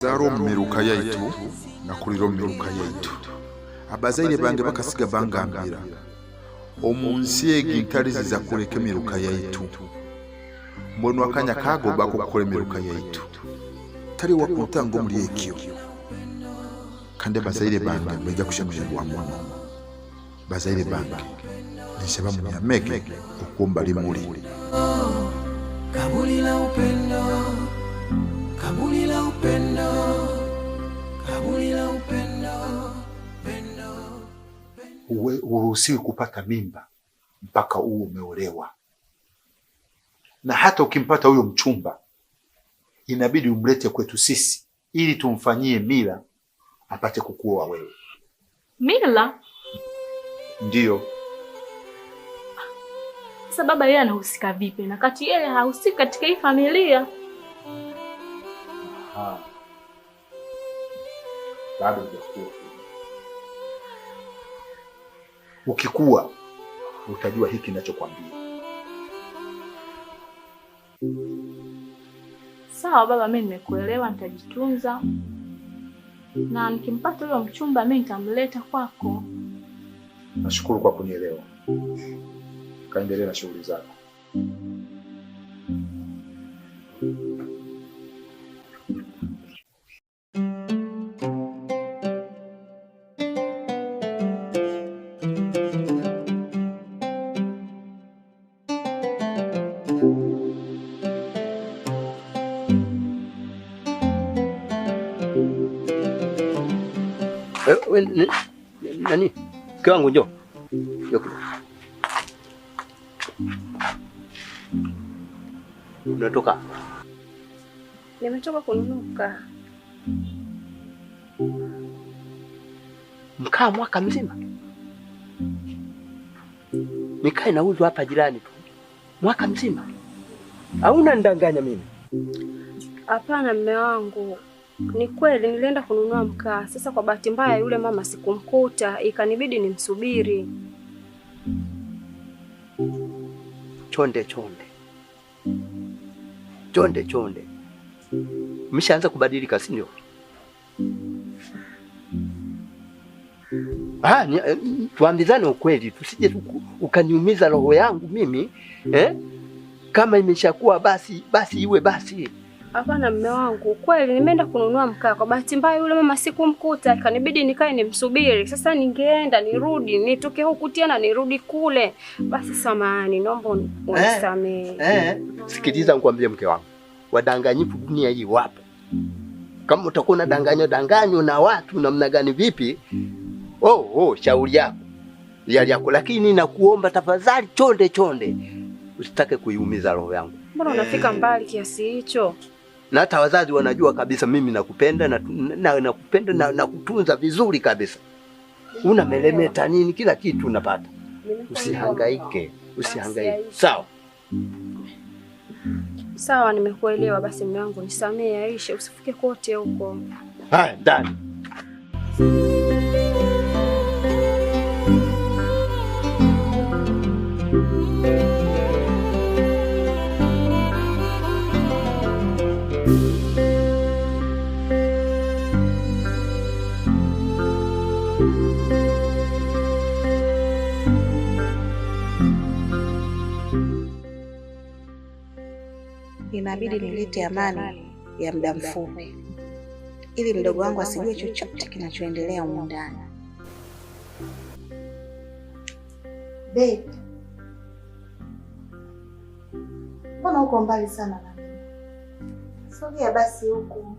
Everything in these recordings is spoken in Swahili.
Zaro mmeruka yaitu nakuliro mmeruka yaitu. Abazaire bange bakasiga bangambira omunsi egi ntaliziza kuleka emiruka yaitu. Mbona akanya kagoba kukora emiruka yaitu. Tali wakuntanga omuli ekyo. Kandi abazaire bange baija kushemererwa muno. Bazaire bange ninsaba munyamege okwomba limuli. Kaburi la upendo, kaburi la upendo, kaburi la upendo, pendo. Uruhusiwi kupata mimba mpaka uwe umeolewa, na hata ukimpata huyo mchumba inabidi umlete kwetu sisi ili tumfanyie mila apate kukuoa wewe. Mila? Ndiyo. Sasa baba yeye anahusika vipi na kati yeye hahusiki katika hii familia? Aha. Bado hujakuwa. Ukikua utajua hiki ninachokwambia. Sawa baba, mimi nimekuelewa, nitajitunza. Na nikimpata huyo mchumba mimi nitamleta kwako. Nashukuru kwa kunielewa. Kaendelee na shughuli zako. We, nani? Mke wangu njoo. Njoo kidogo. Unatoka? Nimetoka kununua mkaa. Mkaa mwaka mzima? Mikaa inauzwa hapa jirani tu. Mwaka mzima? Hauna ndanganya mimi? Hapana mume wangu. Ni kweli nilienda kununua mkaa. Sasa kwa bahati mbaya yule mama sikumkuta, ikanibidi nimsubiri. Chonde chonde. Chonde chonde. Umeshaanza kubadilika, si ndio? Tuambizane ukweli, tusije ukaniumiza roho yangu mimi, eh? Kama imeshakuwa basi, basi iwe basi. Hapana mume wangu, kweli nimeenda kununua mkaa. Kwa bahati mbaya yule mama sikumkuta, ikanibidi nikae nimsubiri. Sasa ningeenda nirudi, nitoke huku tena nirudi kule. Basi samahani, naomba unisamehe. Sikiliza nikwambie mke wangu. Wadanganyifu dunia hii wapo. Kama utakuwa unadanganywa danganywa na watu namna gani vipi? Oh, shauri yako. Yali yako, lakini nakuomba tafadhali chonde chonde. Usitake kuiumiza roho yangu. Mbona unafika mbali kiasi hicho? Na hata wazazi wanajua kabisa mimi nakupenda na nakupenda na nakutunza vizuri kabisa. Una melemeta nini, kila kitu unapata. Usihangaike, usihangaike. Sawa? Sawa, nimekuelewa. Basi mume wangu nisamehe, Aisha, usifike kote huko. Haya, ndani. Inabidi nilete amani ya muda mfupi ili mdogo wangu asijue chochote kinachoendelea humu ndani. Babe, mbona uko mbali sana na mimi? Sogea basi huku.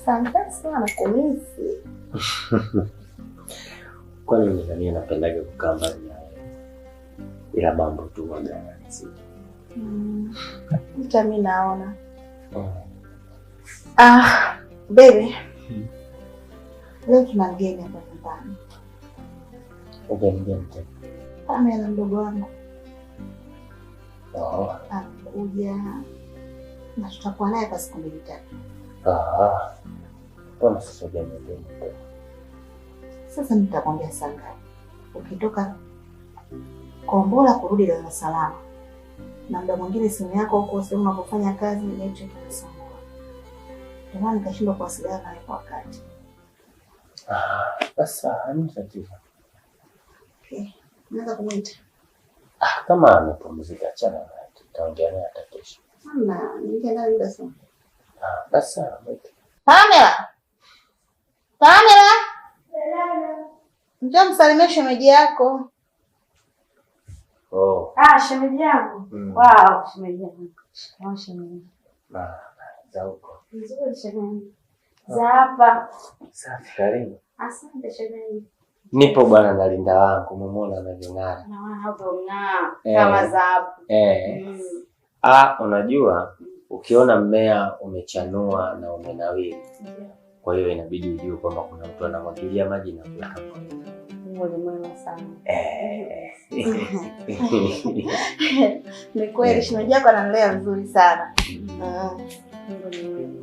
Asante sana kumisi. Kwani unadhania napendaga kukaa mbali na wewe? Ila mambo tu waga yanazidi. Hata mimi naona. Baby. Leo tuna mgeni hapa nyumbani. Mgeni gani tena? Pamela mdogo wangu. Amekuja na tutakuwa naye kwa siku 2 3. Mbona sasa hujaniambia mapema? Sasa nitakwambia saa ngapi? Ukitoka Kombola kurudi Dar es Salaam Na muda mwingine simu yako huko sehemu unapofanya kazi network inasumbua. Ndio maana nikashindwa kuwasiliana nawe kwa wakati. Sasa hamna tatizo. Okay. Naweza kumuita? Kama amepumzika achana naye, tutaongea naye hata kesho. Hamna, niingie naye muda sana. Basi sawa, mwite. Pamela. Pamela. Njoo msalimie shemeji yako. Oh. Shemeji yangu. Wow, shemeji yangu. Shikamoo shemeji. Za huko. Nzuri shemeji. Za hapa. Safi, karibu. Asante shemeji. Nipo bwana na Linda wangu, mumeona anavyong'aa. Naona hapo ng'aa kama dhahabu. Unajua ukiona mmea umechanua na umenawiri, kwa hiyo inabidi ujue kwamba kuna mtu anamwagilia maji na kuweka mbolea. Mungu ni mwema sana. Ni kweli shemeji yako ananilea vizuri sana. Mungu ni mwema.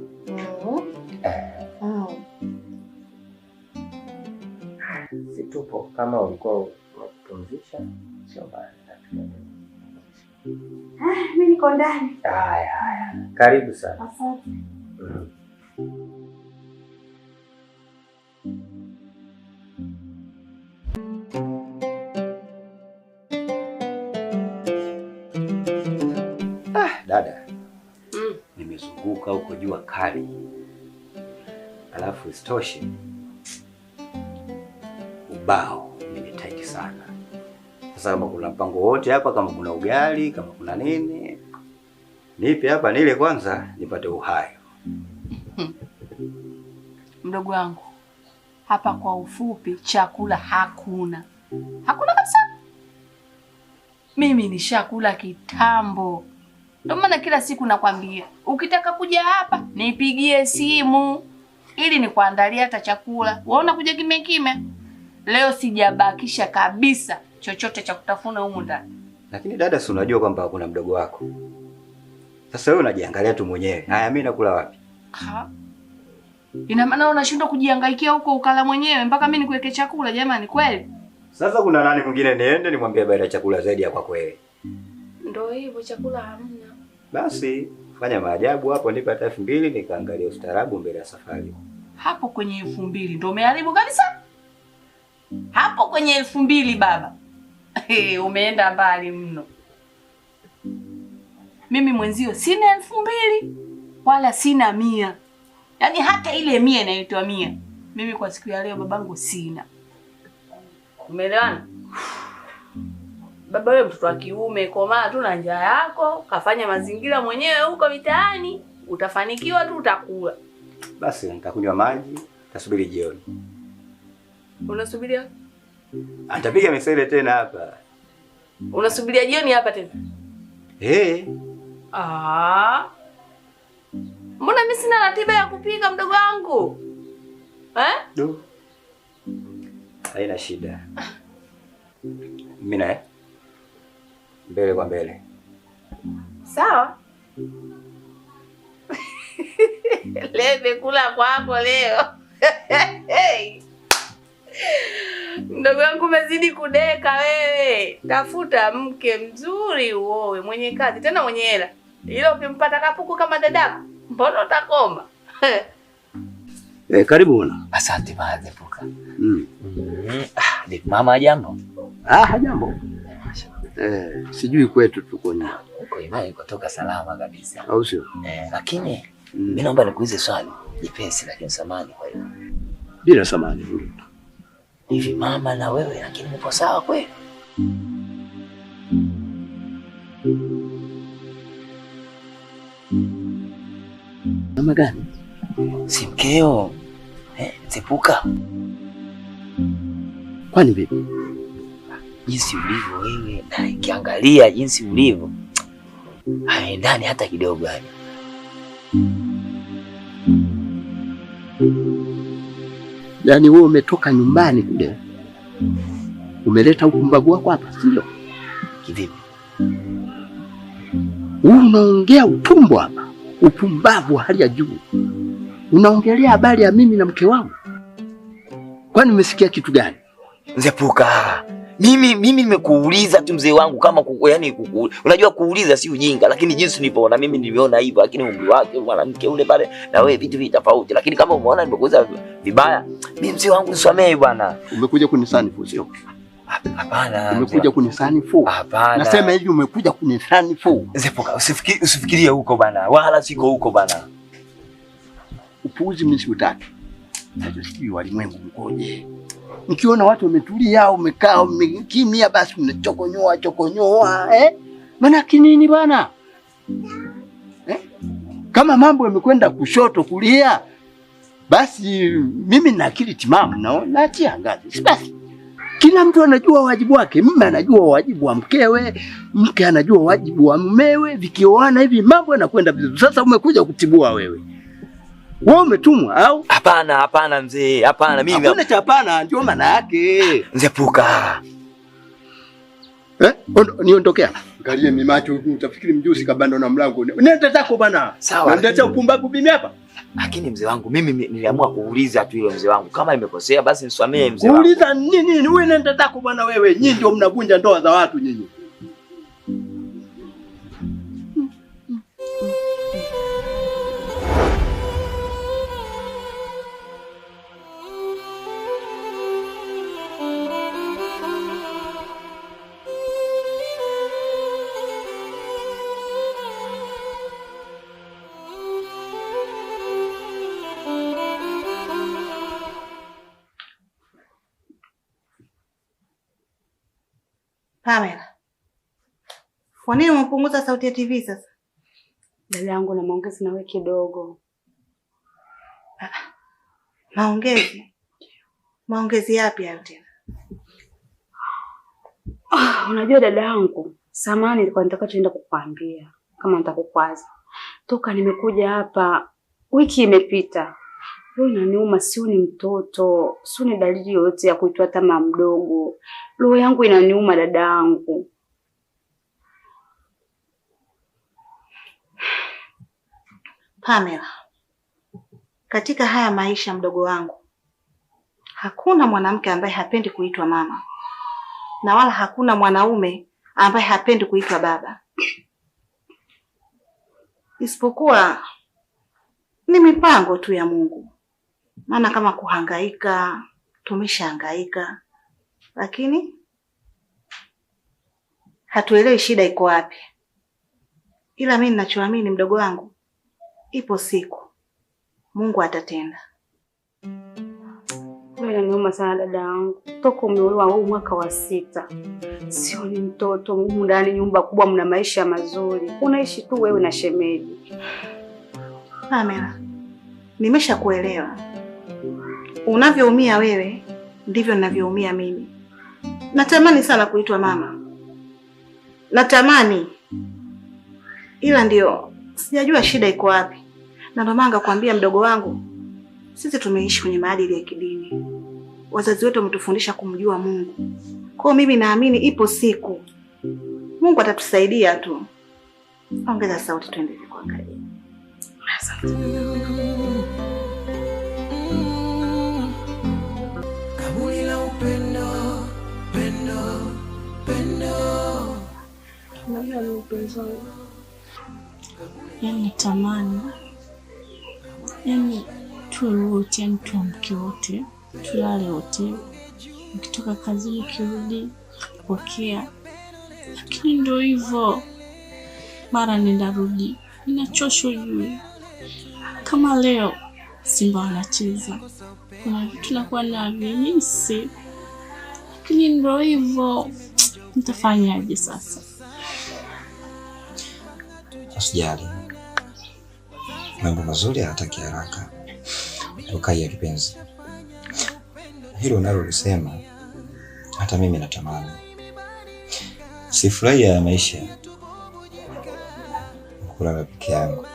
Si tupo kama ulikuwa unapumzisha, sio mbaya. Mimi niko ndani. Haya haya. Karibu sana. Asante. Dada. Nimezunguka huko jua kali. Alafu isitoshe ubao nimetaiti sana. Sasa kama kuna mpango wote hapa, kama kuna ugali, kama kuna nini, nipe hapa nile kwanza nipate uhai. Mdogo wangu, hapa kwa ufupi chakula hakuna. Hakuna kabisa. Mimi nishakula kitambo. Ndio maana kila siku nakwambia, ukitaka kuja hapa nipigie simu ili nikuandalie hata chakula. Waona kuja kimya kimya. Leo sijabakisha kabisa chochote cha kutafuna humu ndani. Lakini dada, si unajua kwamba kuna mdogo wako. Sasa wewe unajiangalia tu mwenyewe. Haya, mimi nakula wapi? Ha? Ina maana unashindwa kujihangaikia huko ukala mwenyewe mpaka mimi nikuweke chakula jamani, kweli? Sasa kuna nani mwingine niende nimwambie habari ya chakula zaidi ya kwako wewe? Ndio hivyo, chakula hamna. Basi fanya maajabu hapo, nipe hata 2000 nikaangalia ustaarabu mbele ya safari. Hapo kwenye 2000 ndio umeharibu kabisa. Hapo kwenye 2000 baba. Hey, umeenda mbali mno. Mimi mwenzio sina 2000 wala sina 100. Yaani hata ile 100 inaitwa 100. Mimi kwa siku ya leo babangu sina. Umeelewana? Baba wewe mtoto wa kiume, komaa tu na njaa yako, kafanya mazingira mwenyewe huko mitaani, utafanikiwa tu, utakula. Basi nitakunywa maji, nitasubiri jioni. Unasubiria? Atapiga misele tena hapa. Unasubiria jioni hapa tena? Mbona mimi sina ratiba ya kupika mdogo wangu? Du. Haina shida. Mimi naye mbele kwa mbele. Sawa. Lebe kula kwako leo. Mdogo wangu umezidi kudeka wewe. Tafuta mke mzuri uoe, mwenye kazi tena mwenye hela. Ila ukimpata kapuku kama dadako, mbona utakoma? Karibu bwana. Asante baadhi puka. Mama jambo. Jambo. Sijui kwetu tuko nyuma. Uko imani kutoka salama kabisa. Au sio? Lakini mimi naomba nikuulize swali jepesi, lakini samani kwa hiyo. Bila samani. Hivi mama na wewe lakini mko sawa kweli? Mama gani? Si mkeo. Zepuka. Kwani vipi? Jinsi ulivyo wewe na ikiangalia jinsi ulivyo haendani hata kidogo yani. Yaani wewe umetoka nyumbani kule umeleta upumbavu wako hapa, si ndio? Kivipi? Wewe unaongea utumbo hapa, upumbavu wa hali ya juu. Unaongelea habari ya mimi na mke wangu. Kwani umesikia kitu gani? Zepuka. Mimi nimekuuliza tu mzee wangu kama yani unajua kuuliza si ujinga, lakini jinsi nilivyoona mimi niliona hivyo, lakini umri wake mwanamke ule pale na wewe vitu vi tofauti. Lakini kama umeona nimekuuliza vibaya, mimi mzee wangu nisamee bwana. Umekuja kunisanifu sio? Hapana. Umekuja kunisanifu? Hapana. Nasema hivi umekuja kunisanifu. Zepuka, usifikirie huko bwana. Wala siko huko bwana. Upuuzi mimi siutaki. Sasa sijui walimwengu mkoje. Nikiona watu wametulia, umekaa umekimya, basi mnachokonyoa chokonyoa, eh? Maana kinini bwana? Eh? Kama mambo yamekwenda kushoto kulia, basi mimi na akili timamu na naachia ngazi. Si basi. Kila mtu anajua wajibu wake. Mume anajua wajibu wa mkewe, mke anajua wajibu wa mumewe. Vikioana hivi mambo yanakwenda vizuri. Sasa umekuja kutibua wewe. Wewe umetumwa au? Hapana, hapana mzee, hapana mimi. Hakuna cha hapana, ndio maana yake. Mzee Puka. Eh? Niondokea. Angalie mimi macho utafikiri mjusi kabando na mlango. Nenda zako bana. Sawa. Nenda upumbavu mimi hapa. Lakini mzee wangu mimi niliamua kuuliza tu ile mzee wangu. Kama nimekosea basi nisamee mzee wangu. Kuuliza nini? Wewe nenda zako bwana wewe. Nyinyi ndio mnavunja ndoa za watu nyinyi. Pamela, kwa nini umepunguza sauti ya TV sasa? Dada yangu na maongezi na wewe kidogo. Maongezi? Maongezi yapi hayo tena? Unajua dada yangu, samahani nilikuwa nitakachoenda kukuambia kama nitakukwaza. Toka nimekuja hapa wiki imepita. Roho inaniuma, sio ni mtoto, sio ni dalili yoyote ya kuitwa hata mama mdogo. Roho yangu inaniuma dada yangu. Pamela, katika haya maisha mdogo wangu, hakuna mwanamke ambaye hapendi kuitwa mama. Na wala hakuna mwanaume ambaye hapendi kuitwa baba. Isipokuwa ni mipango tu ya Mungu. Maana kama kuhangaika, tumeshahangaika. Lakini hatuelewi shida iko wapi. Ila mimi ninachoamini mdogo wangu, ipo siku Mungu atatenda. Wewe unaniuma sana dada yangu. Toka umeolewa huu mwaka wa 6. Sio ni mtoto, humu ndani nyumba kubwa mna maisha mazuri. Unaishi tu wewe na shemeji. Pamela, nimeshakuelewa. Unavyoumia wewe ndivyo ninavyoumia mimi. Natamani sana kuitwa mama. Natamani. Ila ndio sijajua shida iko wapi. Na ndio maana nakwambia mdogo wangu, sisi tumeishi kwenye maadili ya kidini. Wazazi wetu wametufundisha kumjua Mungu. Kwa mimi naamini ipo siku Mungu atatusaidia tu. Ongeza sauti tuendelee kuangalia. Asante. Kaburi la upendo, pendo, pendo. Unajua ni mpenzi wangu. Yaani natamani, yaani tuwe wote, yaani tuamke wote, tulale wote, ukitoka kazini ukirudi pokea. Lakini ndio hivyo, mara nenda rudi, ninachosha juu. Kama leo Simba wanacheza, kuna vitu nakuwa na vimisi, lakini ndio hivyo, nitafanyaje sasa? Usijali, mambo mazuri hayataki haraka. Ukai kipenzi, hilo unalolisema hata mimi natamani. Sifurahi ya maisha kulala peke yangu.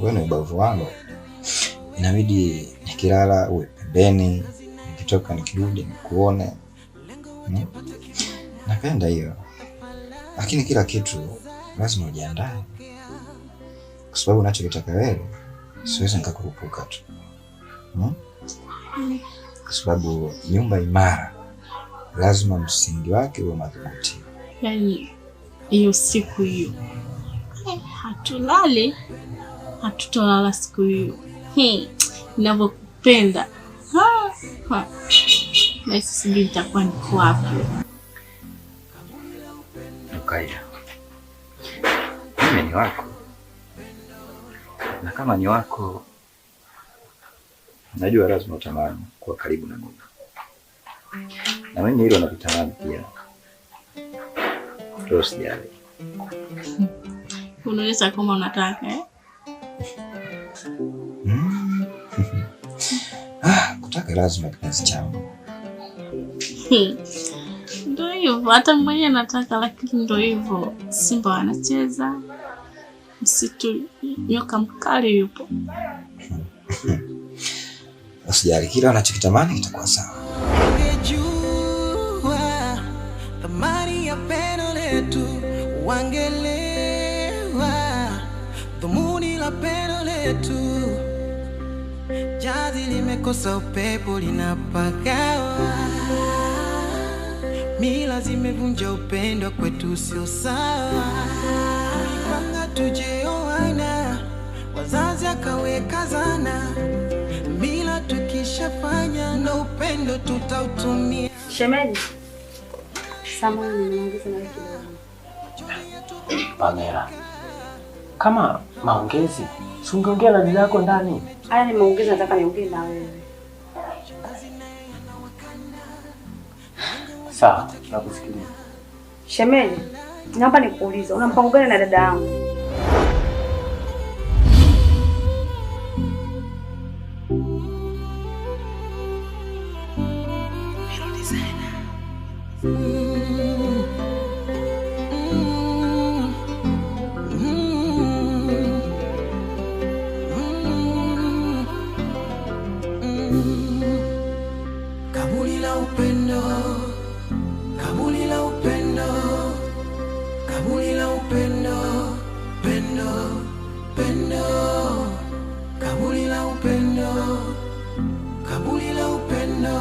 Wewe ni ubavu wangu, inabidi nikilala uwe pembeni, nikitoka nikirudi nikuone. Napenda hiyo, lakini kila kitu lazima ujiandae, kwa sababu unachokitaka wewe siwezi nikakurupuka tu. Kwa sababu nyumba imara lazima msingi wake uwe madhubuti. Yaani hiyo siku hiyo hatulali, hatutolala siku hiyo. Ninavyokupenda. Na sijui nitakuwa niko wapi. Rukaiya, mimi ni wako, na kama ni wako, najua lazima utamani kuwa karibu na mimi, na mimi hilo nakutamani pia. Usijali. Unaonyesha kama unataka eh? Kutaka lazima kipenzi changu. Ndio hivyo, hata mwenyewe nataka, lakini ndio hivyo, simba wanacheza msitu, nyoka mkali yupo. Usijali, kila wanachokitamani kitakuwa sawa. Wangejua thamani ya pendo letu, wangelewa dhumuni la pendo letu. Jazi limekosa upepo linapagawa, mila zimevunja upendo kwetu, sio sawa. Tulipanga tujeoana, wazazi akaweka zana, mila tukishafanya na upendo tutautumia. Shemeji, samahani, niongeze na kidogo. Pamela, kama maongezi, si ungeongea na dada yako ndani? Haya ni maongezi, nataka niongee na wewe. Sawa, nakusikiliza. Shemeji, naomba nikuulize, una mpango gani na dada yangu? Kaburi la upendo, kaburi la upendo, kaburi la upendo, pendo, pendo, kaburi la upendo, kaburi la upendo.